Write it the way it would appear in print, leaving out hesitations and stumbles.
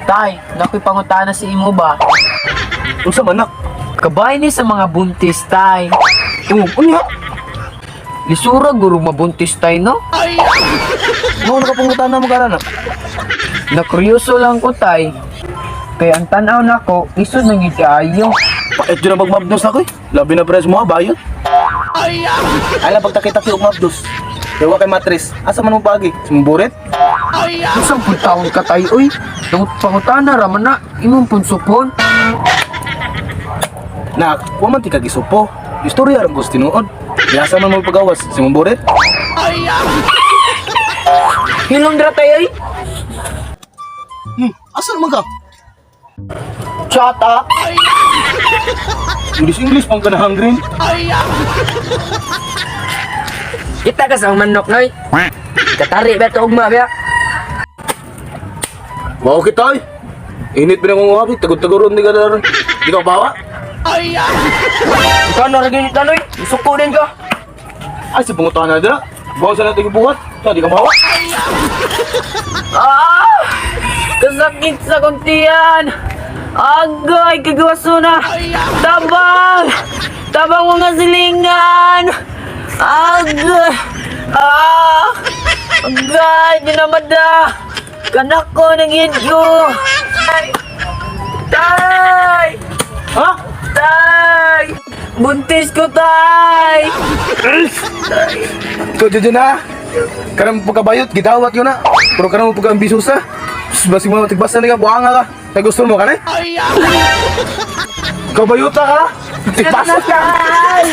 Tay, nakoy pangutana sa imo ba? Unsa man, nak? Kabay ni sa mga buntis, tay. Oh, unya. Lisura guro mabuntis, tay, no? Mao nakapangutana mo karon, nak. Nakuryoso lang ko, tay. Kaya ang tanaw nako, lisod nang kaayo. Pait jud na magmabdos na ko eh. Labi na pres mo ha, bayot. Ay lang pagtaki-taki og mabdos. Kay wa kay matres. Asa man mo pagi? Sumburit? Usang pun taon ka, tay, oy. Tungod pangutana ra man na imong punsupon. Nak, wa man ti kagisupo. Istorya ra gusto tinuod. Asa man mo pagawas? Sumburit? Hilom dra, tay, oy. Asa man ka? Chata. English English pang kanahang green. Kita ka sa manok, noy. Katari ba to ugma ba? Mao kita ay. Init pinangunguha, tagod-tagoron di ka na ron. Di ka bawa? Ikaw na rin noy. Suko din ka. Ay, sa pangutahan na dira. Buwan sa natin ibuhat. Sa di ka bawa? Ah! Kasakit sa kuntian! Agay, kagawaso na! Tabang! Tabang mga silingan! Agay! Ah! Agay, dinamada! Kanak ko, nangin ko! Tay! Tay! Ha? Tay! Buntis ko, tay! Ikaw dyan na. Kanang pagkabayot, gidawat yun na. Pero kanang pagkaambisusa. Basig mo tigbasa na ka, buhanga ka. Kaya gusto mo ka na eh? Ikaw bayuta ka? Tigbasa ka! Tay!